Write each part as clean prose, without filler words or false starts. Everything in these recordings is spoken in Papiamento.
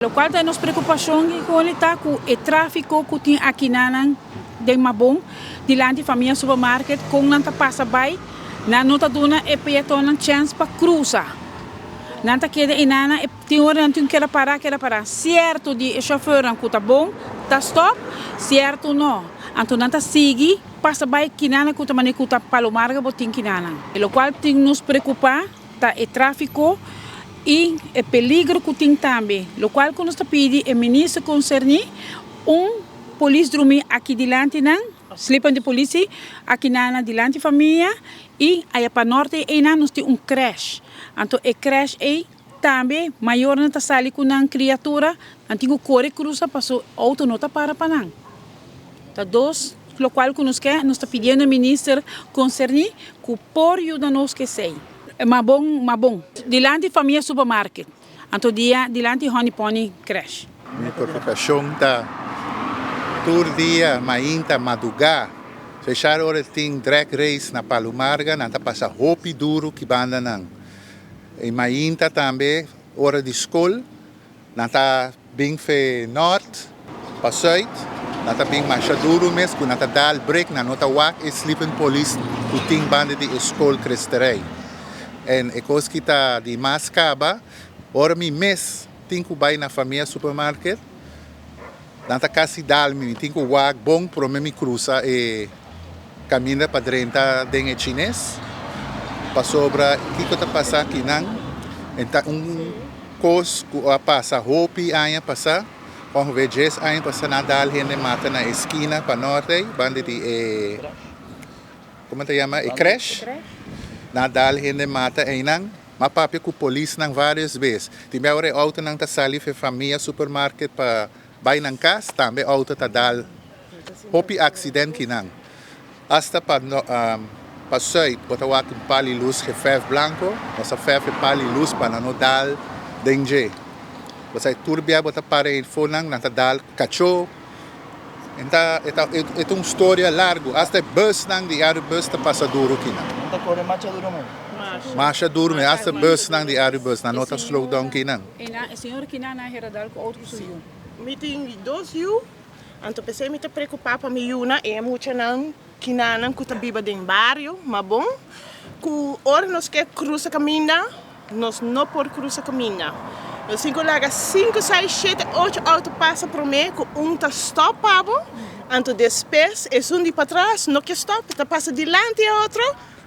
Lokual ta nos preokupashon i ta ku e tráfiko ku tin akinan den Mabon, dilanti Famia Supermarket, kon nan ta pasa bai, nan no ta duna e peatonnan chèns pa krusa. Nan ta keda einan, tin ora nan tin keda para, keda para. Sierto di e shofèrnan ku ta bon ta stòp, sierto no. Anto nan ta sigui pasa bai kinan ku ta manera ku ta Palomarga bo tin kinan. Lokual tin nos preokupá ta e tráfiko i e peligro ku tin tambe, lokual ku nos ta pidi e minister konserní un polis drumí aki dilanti nan, slippen di polisi aki nan dilanti famia i aya pa norte einan nos tin un krèsh. Anto e krèsh ei tambe mayornan ta sali ku nan kriatura, nan tin ku kore krusa paso outo no ta para pa nan. Ta dos lokual ku nos ke, nos ta pidiendo e minister konserní ku por yuda nos ku esei. Mabon, Mabon. Dilanti Famia Supermarket, anto dia dilanti Honey Pony Crèche. Mi preokupashon ta tur dia mainta madugá, speshal ora tin drag race na Palumarga, nan ta pasa hopi duru ki bandanan. I mainta tambe ora di skol nan ta bin fe nort pa zuid, nan ta bin masha duru mes ku nan ta dal brek, nan no ta wak e sleeping police ku tin banda di e skol Cristerij. En e kos ki ta di mas kaba, ora mi mes tin ku bai na Famia Supermarket, nan ta kasi dal mi, mi tin ku wak bon prome mi krusa e kaminda pa drenta den e chines, pasobra kiko ta pasa akinan, e ta un kos ku a pasa hopi aña pasá, ongeveer djes aña pasá nan a dal hende mata na e skina pa nort ei, banda di e, komo ta yama, e krèsh, nan a dal hende mata einan, m'a papia ku polisnan vários bes, tin bia ora e outonan ta sali for e famia supermarket pa bai nan kas, tambe outo ta dal hopi aksident kinan. Hasta pa pa zuid bo ta wak un pal di lus geverf blanco, nos a verf e pal di lus pa nan no dal den dje. Bo sa tur bia bo ta para ei for nan, nan ta dal cacho. E ta e ta e ta un storia largo. Hasta e busnan di Arubus ta pasa duro kinan. Nan ta kore masha duro mes. Masha duro mes. Hasta busnan di Arubus nan no ta slow down kinan. E señor kinan a hera dal cu auto cu su yu. Mi tin dos yu. Anto p'esei mi ta preokupá pa mi yunan i e muchanan kinanan ku ta biba den bario Mabon, ku ora nos ke krusa kaminda, nos no por krusa kaminda. Nos tin ku laga sinku, seis, shete, ocho outo pasa promé ku un ta stòp pa bo, anto despues esun di patras no ke stòp, ta pasa dilanti e otro,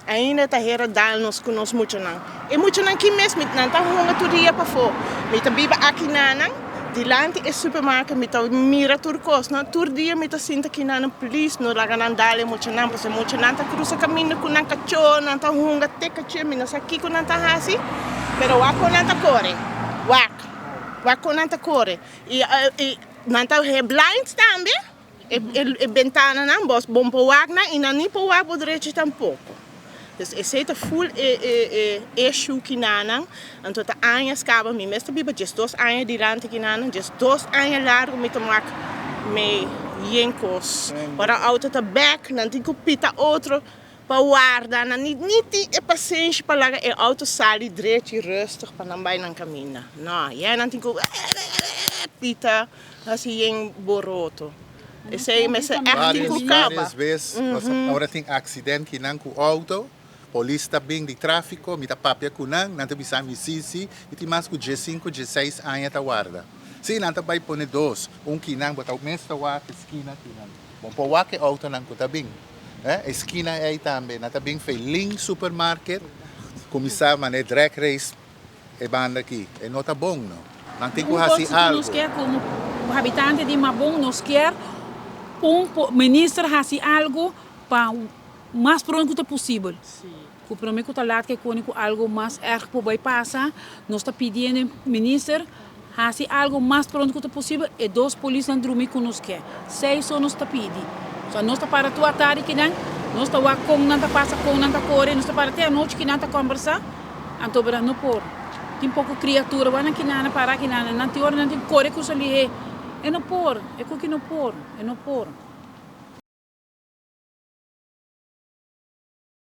ainda ta hera dal nos ku nos muchanan. E muchanan ki mes mi nan ta hunga tur dia pafó. Mi ta biba akinanan dilanti e supermarket mi ta mira tur kos no. Tur dia mi ta sinta kinanan please no laga nan dal e muchanan pasobra e muchanan ta krusa kaminda ku nan kachó nan ta hunga te kachó mi no sa kiko nan ta hasi pero wak kon nan ta kore wak wak kon nan ta kore i nan ta blind tambe. E bentananan bos bon por wak nan y nan ni por wak bo drechi tampoco. Dus esey ta full e e e issue kinanan. Anto ta añas caba mi mes ta biba 12 aña dilanti kinanan, 12 aña largo mi ta mak me yen cos. Ora auto ta bek nan tin cu pita otro pa warda nan ni ni tin e pasenshi pa laga e auto sali drechi rustig pa nan bay nan caminda. No, ya nan tin cu pita. Hasi yen boroto. Esei mester ègt tin ku kaba. Varios bes nos a ora tin accident kinan ku auto, polis ta bin di trafico, mi ta papia ku nan, nan ta bisa mi si si, mi tin mas ku diesinku, dieseis aña ta warda. Si nan ta bai pone dos, un kinan bo ta mes ta wak e skina kinan. Bo por wak e autonan ku ta bin. E skina ei tambe, nan ta bin Feilin supermarket, kuminsá manera drag race. E banda aki e no ta bon no. Nan tin ku Un hasi kos ku nos algu. kier komo habitante di Mabon nos kier un minister hasi algu pa mas pronto ku ta posibel. Ku prome ku ta lat ke koni ku algu mas erg por bai pasa nos ta pidiendo e minister hasi algu mas pronto ku ta posibel e dos polisnan drumi ku nos ke. Sei so nos ta pidi. So nos ta para tur atardi kinan nos ta wak kon nan ta pasa kon nan ta kore nos ta para te anochi kinan ta kombersa. Anto bra no por. Tin poko kriatura wak nan kinana para kinana nan tin ora nan tin kore kusa lihé. E no por, e kuki no por, e no por.